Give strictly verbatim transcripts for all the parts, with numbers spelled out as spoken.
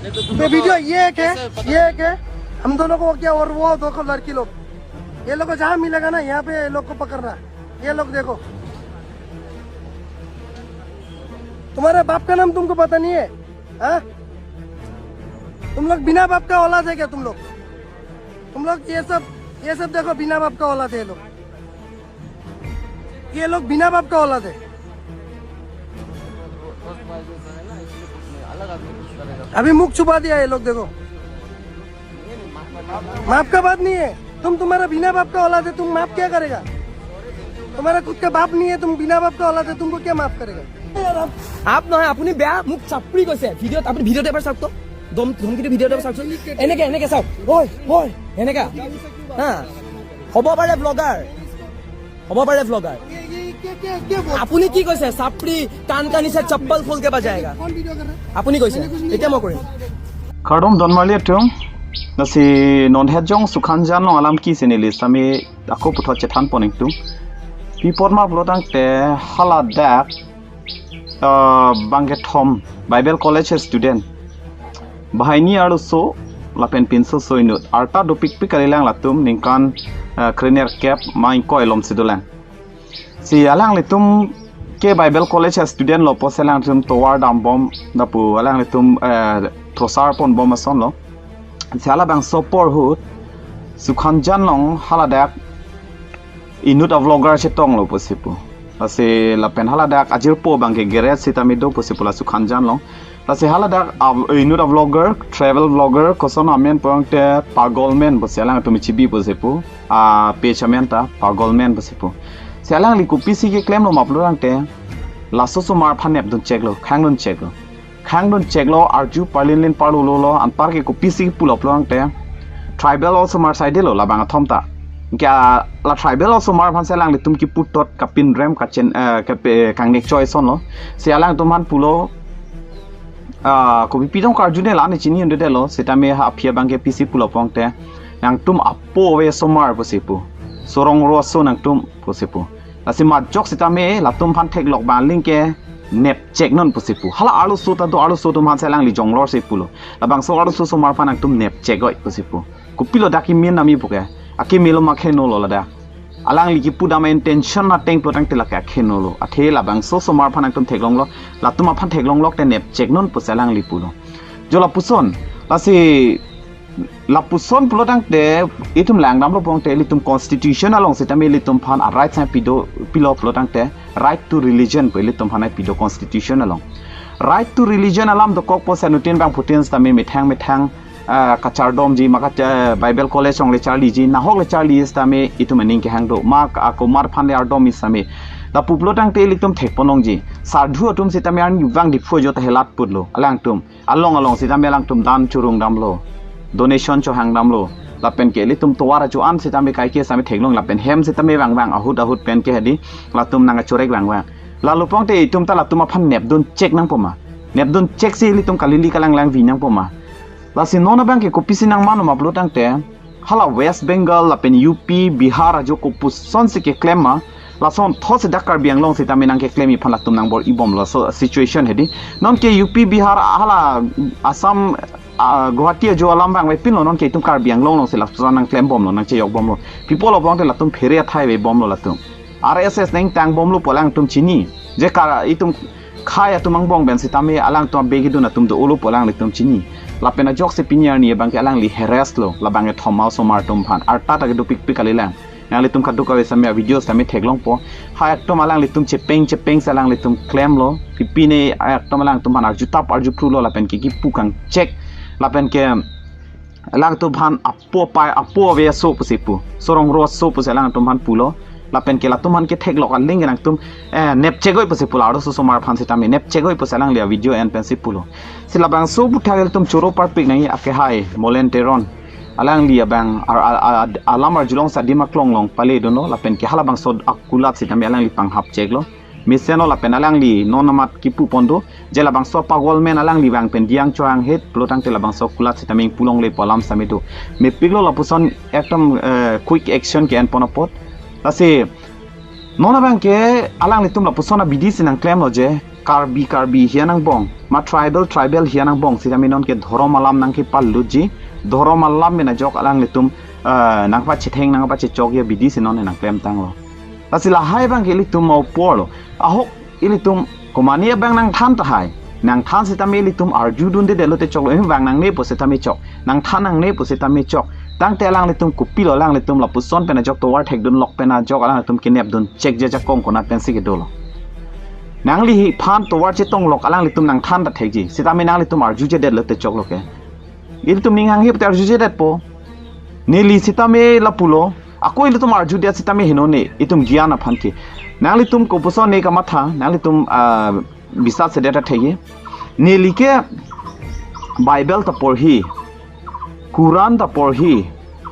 ये वीडियो, ये एक है, ये एक है। हम दोनों को क्या, और वो दो लड़की लोग, ये लोग को जहाँ मिलेगा ना, यहाँ पे ये लोग को पकड़ना। ये लोग देखो, तुम्हारे बाप का नाम तुमको पता नहीं है? हाँ, तुम लोग बिना बाप का औलाद है क्या तुम लोग? तुम लोग ये सब, ये सब देखो, बिना बाप का औलाद है ये लोग। ये लोग बिना बाप का औलाद है। अभी मुख छुपा दिया ये लोग, देखो। माफ का बात नहीं है। तुम, तुम्हारा बिना बाप का औलाद है, तुम माफ क्या करेगा? तुम्हारा खुद का बाप नहीं है, तुम बिना बाप का औलाद है, तुमको क्या माफ करेगा? আপ নহয়, আপুনি বেয়া, মোক চাপৰি কৈছে। ভিডিঅ'ত, আপুনি ভিডিঅ'টো এবাৰ চাওক তো। দম ধমকিটো ভিডিঅ'টো এবাৰ চাওকচোন। এনেকে, এনেকে চাওক। হয়, হয়, এনেকা। হা, হ'ব পাৰে ব্লগাৰ, হ'ব পাৰে ব্লগাৰ। আপুনি কি কৈছে? চাপৰি, কাণ কানিছে, চপ্পল খোল কে বাজায়েগা। আপুনি কৈছে, এতিয়া মই কৰিম। Kardom donmarli atum, lasi non het jong Sukhanjan along alam ke si neli sitame ako puthot chethan pon ingtung. Pi apot ma pulo tangte haladak, ah, bangkethom Bible College student, banghini arloso lapen pinso so inut, arta dopikpik kalilang latum ningkan, ah, krenerkep ma ingkoi alom si dolang. Si alanglitum ke Bible College student lo pusi alangtum tovar dambom, lapu alanglitum, eh, thosar ponbom ason lo. Si halabangso apor ahut Sukhanjan along haladak inut a vlogger chetonglo pusi pu. Lasi lapen haladak ajirpo abangke geret sitame do pusi pu la Sukhanjan along. Lasi haladak a, inut a vlogger, travel vlogger, koson amen pulo tangte Pagolman pusi alangtum chibi pusi pu. A page amen ta Pagolman pusi pu. Si alangli kopisi keklemlo ma pulo tangte, laso osomar aphan nepdun cheklo, khangdun cheklo. Khangdun cheklo, arju parlinlin parlololo, anparke kopisi pulo pulo tangte, tribal osomar saidelo labang athom ta. Kya la tribal osomar aphan si alanglitum kipu tot kapinrem kachen, eh, kape, kangnek choi ason lo. Si alangtum aphan pulo, ah, kopi pitong karjune la ne chini undedetlo, sitame ha aphi abangke pisi pulo pulo tangte, nangtum apo ave osomar pusi pu. Sorong ro aso nangtum pusi pu. Lasi majok sitame latum aphan theklok abang aling ke nepcheknon pusi pu. Hala arloso ta do, arloso atum aphan si alangli jonglor si pulo. Labangso arloso osomar aphan nangtum nepchek oi pusi pu. Kopilo dak kimi nami puke. Akimi lo ma khenolo ladak. Alangli kipu dam intention ateng pulo tangte lake akhenolo. Athe labangso osomar aphan nangtum theklonglo, latum aphan theklonglok te nepcheknon pusi alangli pulo. Jo lapuson, lasi lapuson pulo tangte itum langdamlo pulo tangte ilitum constitution along sitame ilitum aphan a right sang pido, pilo pulo tangte right to religion pu ilitum aphan pido constitution along. Right to religion alam dokok pusi anuttin bangphutin sitame methang methang, ah, kachardomji, ma ka, ah, Bible College along le charliji, nahok le charli sitame itum aning kehang do, ma ka, akomar aphan le ardom sitame. Lapu pulo tangte ilitum thek ponlongji. Sadhu atum sitame arnivang Diphu ajo ta helat putlo alangtum. Along along sitame alangtum dan churung damlo, donation chohang damlo. Lapen ke ilitum tovar ajo an sitame kaike sitame theklong, lapen hem sitame vangvang, ahut ahut pen ke hedi, latum nangkachorek vangvang. Lalo pulo tangte itum ta latum aphan nepdun chek nangpo ma. Nepdun chek si ilitum kalili kalang langvi nangpo ma. Lasi non abangke kopisi nangmano ma pulo tangte, hala West Bengal lapen U P, Bihar ajo kopuson si keklem ma, lasonthot si dak Karbi Anglong sitame nangkeklem-i aphan latum nangbor-ibomlo, so situation hedi. Nonke U P, Bihar, hala Assam, ah, Guwahati ajo alam vangvepinlo, nonke itum Karbi Anglong along si lapuson nangklembomlo, nangcheyokbomlo. Pi apotlo pulo tangte latum phere athai vebomlo latum. R S S nangtangbomlo pu alangtum chini. Je kar itum khei atum angbong pen sitame alangtum abegidun atum dolo pu alanglitum chini. Lapen ajoksi pini arni abangke alangli harass lo, labang kethom a osomar atum aphan. Arta ta kedopikpik kalilang. Nanglitum kadokave sitame a video sitame theklongpo. Khei atum alanglitum chepeng chepeng si alanglitum klemlo. Pipine khei atum alangtum aphan arjutap arjuphrulo lapen ke kipu kangchek. Lapen ke alangtum aphan apo apai, apo ave aso pusi pu, sorong ro aso pusi alangtum aphan pulo. Lapen ke latum aphan ketheklok aling ke nangtum, eh, nepchek oi pusi pulo, arloso osomar aphan sitame nepchek oi pusi alangli a video en pensi pulo. Si labangso aputhak ilitum choro parpik nangji akehai Molen Teron. Alangli abang ar, ar, ar, alam arjulong si adim aklong along pale dunlo, lapen ke halabangso akulat sitame alangli panghap cheklo. Mesenlo lapen alangli non amat kipu pon do, je labangso Pagolman alangli vang pen diang chohang het pulo tangte labangso akulat sitame ingpu longle pu alam sitame do. Mepiklo lapuson ekdom, eh, quick action ke-en pon apot. Lasi non abangke alanglitum lapuson abidi si nangklemlo je Karbi Karbi hian angbong. Ma tribal, tribal hiya nangbong sitame non ke dhorom alam nangkepalutji, dhorom alam pen ajok alanglitum, eh, nangpachetheng nangpachechokji abidi si non nangklemtanglo. Lasi lahai abang ke ilitum ma oporlo. Ahok ilitum komane abang nangthan tahai. Nangthan sitame ilitum arjudundedetlo te choklo. Ilitum vang nangne pu sitame chok. Nangthan nangne pu sitame chok. Tangte alanglitum kopilo, alanglitum lapuson pen ajok tovar thekdunlok pen ajok alanglitum kenepdun chekji ajakong konat pensi kedolo. Nangliphan tovar chetonglok alanglitum nangthan ta thekji. Sitame nanglitum arjujedetlo te choklo ke. Ilitum ning hanghe pute arjujedetpo. Neli sitame lapulo. Ako ilitum arjudet sitame henone. Itum gyan aphan ke. Nanglitum kopuson ne kamatha. Nanglitum, ah, bisas sedet ta thekji. Neli ke Bible ta porhi. Quran ta porhi.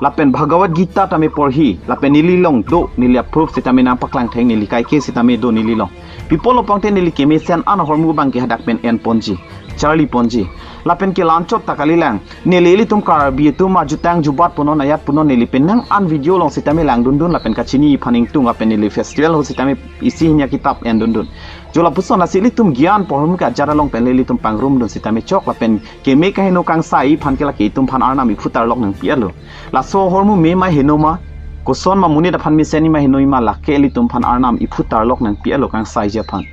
Lapen Bhagavad Gita tame porhi. Lapen neli along do, neli a-proof sitame nangpaklang thek, neli kaike sitame do neli along. Pi apotlo pulote neli kemesen an ahormu abang ke hadak pen enponji, charliponji. Lapen ke la-anchot ta kalilang. Neli ilitum Karbi atum ajutang jubat punon ayat punon neli penang an video along sitame langdundun lapen kachiniphan ingtung lapen neli festival ahut sitame isi hini akitap endundun. Jo lapuson lasi ilitum gyan porhum ke ajat along pen ilitum pangrumdun sitame chok lapen keme kaheno kangsai aphan ke lake itumphan Arnam iphu tarlok nangpi-etlo. Laso ahormu me ma heno ma, koson ma monit aphan mesenji ma henoji ma lake ilitumphan Arnam iphu tarlok nangpi-etlo kangsaiji aphan.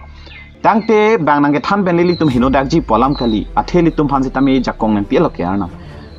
Tangte bang nangkethan pen ilitum henodakji pu alam kali, athe ilitumphan sitame jakong nangpi-etlo ke Arnam.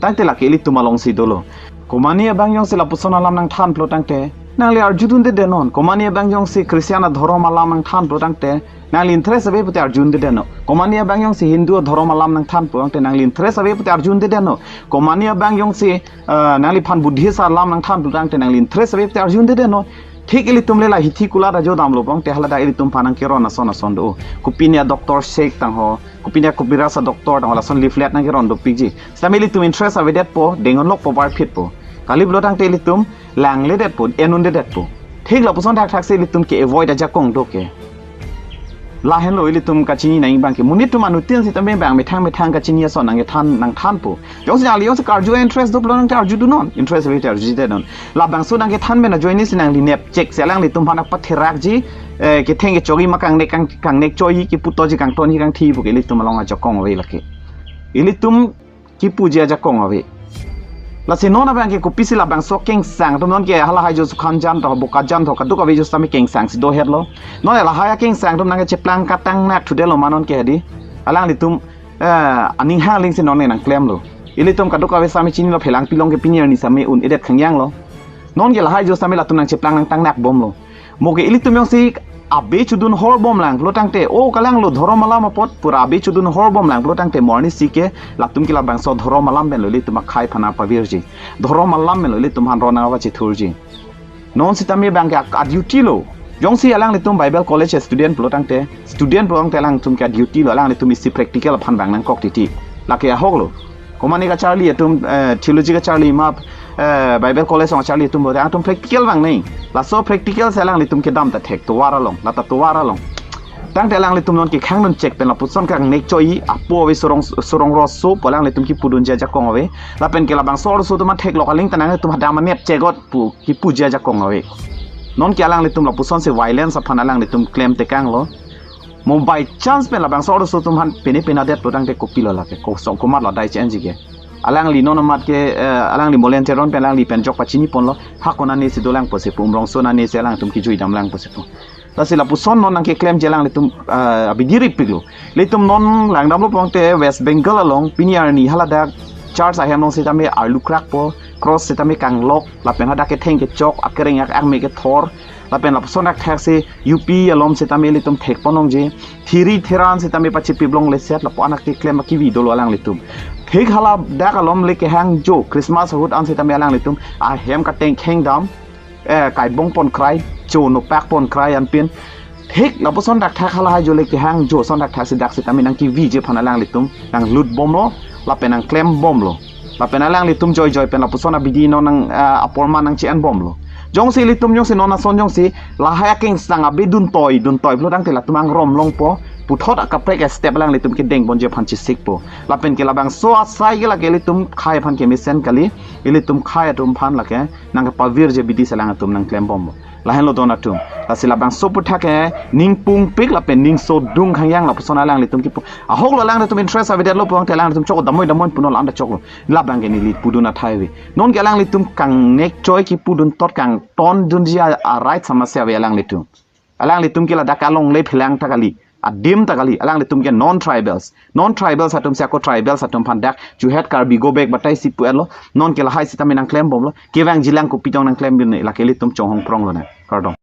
Tangte lake ilitum alongsi dolo. Komane abang jongsi lapuson alam nangthan pulo tangte, nangli arjudundedet non. Komane abang jongsi Christian adhorom alam nangthan pulo tangte, nangli interest ave pute arjundedet non. Komane abang jongsi Hindu adhorom alam nangthan pulo tangte, nangli interest ave pute arjundedet non. Komane abang jongsi, eh, nangliphan Buddhist alam nangthan pulo tangte, nangli interest ave pute arjundedet non. Thik ilitum le la hithi kulat ajo damlo pulote haladak ilitumphan nangkeron ason ason do. Kopine a-doctor sek tangho, kopine a-kobiras a-doctor tangho, lason leaflet nangkeron dopikji. Sitame ilitum interest avedetpo, dengonlokpo, barphitpo. Kali pulo tangte ilitum langledetpo, enundedetpo. Thik lapuson thakthaksi ilitum ke-avoid ajakong do ke. Lahenlo ilitum kachini nangji abang ke. Monit atum anuttin sitame bang methang methang kachini ason nangkethan nangthanpo. Jongsi nangli jongsi karju interest do pulo tangte arjudun non. Interest ave te arjudedet non. Labangso nangkethan pen ajoine si nangli nepchek si alanglitumphan patherakji, eh, ketheng kechokji ma kangnek kang, kangnek chokji, kepu toji kangtonji kangthi pu ke ilitum along ajakong ave lake. Ilitum kipuji ajakong ave. Lasi non abang ke kopisi labangso kengsang atum non ke halahai jo Sukhanjan to, Bokajan to, kadokave jo sitame kengsang si dohetlo. Non lahai akengsang atum nangkecheplang katang nakthudetlo ma non ke hadi. Alanglitum, eh, aning hangling si non nangklemlo. Ilitum kadokave sitame chinilo, Phelangpi along ke pini arni sitame un-edet khangjanglo. Non ke lahai jo sitame latum nangcheplang nangtang nakbomlo. Mo ke ilitum jongsi abe chodun horbomlang pulo tangte, o kalanglo dhorom alam apot pura abe chodun horbomlang pulo tangte mo arnisi ke latum ke labangso dhorom alam penlo ilitum akhai aphan pavirji. Dhorom alam penlo ilitumphan ron nangpachethurji. Non sitame abang ke a-duty lo. Jongsi alanglitum Bible College student pulo tangte, student pulo tangte alangtum ke a-duty lo, alanglitum isi practical aphan bang nangkok titi. Lake ahoklo. Komane kacharli atum, eh, theology kacharli ma, eh, Bible College along kacharli atum pulote, atum practical bang nangji. Laso practical si alanglitum kedam ta thek tovar along, lata tovar along. Tangte alanglitum non kekhangdun chek pen lapuson kangnek chokji, apo ave surong, surong roso pu alanglitum kipudunji ajakong ave. Lapen ke labangso roso atum theklok aling ta nanglitum hadam anep chekot pu kipuji ajakong ave. Non ke alanglitum lapuson si violence aphan alanglitum klemtekanglo. Mo by chance pen labangso roso atum aphan pene penadet pulo tangte kopilo lake, kosong komatlo adai chenji ke. Alangli non amat ke, eh, alangli molen cheron pen alangli pen jok pachiniponlo, ha konane si dolang pusi pu, umrongso nane si alangtum kijuidamlang pusi pu. Lasi lapuson non nangkeklemji alanglitum, eh, abidi ripiklo. Ilitum non langdamlo pulote West Bengal along pini arni haladak church ahem along sitame arlu krakpo, cross sitame kanglok, lapen hadak ketheng kechok, akereng ak, akme kethor, lapen lapuson thakthaksi U P alom sitame ilitum thekponlongji, thiri thiran sitame pachipi blong leset lapu anak keklem akivi dolo alanglitum. Thik haladak alom le kehang jo, Christmas ahut an sitame alanglitum ahem kateng khengdam, eh, kaibong ponkrai, cho nopak ponkrai anpin. Thik lapuson thakthak halahai jo le kehang jo ason thakthaksi dak sitame nangkiviji aphan alanglitum nanglutbomlo, lapen nangklembomlo. Lapen alanglitum joijoi pen lapuson abidi non nang, ah, aporman nangche-enbomlo. Jongsi ilitum jongsi non ason jongsi lahai akengsang abe duntoi, duntoi pulo tangte latum angromlongpo, puthot akaprek step alanglitum kedengponji aphan chesikpo. Lapen ke labangso asai ke lake ilitum khei aphan kemesen kali, ilitum khei atum aphan lake nangkepavirji abidi si alangtum nangklembomlo. Lahenlo don atum. Lasi labangso aputhak ke ning pungpik lapen ning sodung khangjang lapuson alanglitum kipu. Ahok lo alanglitum interest avedetlo pulote alanglitum chok damoi damoi punon la-an ta choklo. Labang ke neli pudun athai ave. Non ke alanglitum kangnek choi kipudun tot kangtondunji a, a right samasya ave alanglitum. Alanglitum ke ladak alongle phelang ta kali, adim ta kali, alanglitum ke non-tribals. Non-tribals atum si ako tribals atum aphan dak chuhet Karbi go back batai si pu-etlo, non ke lahai sitame nangklembomlo, kevangjilang kopi tong nangklem bin lake ilitum chonghong prong lonang. Kardom.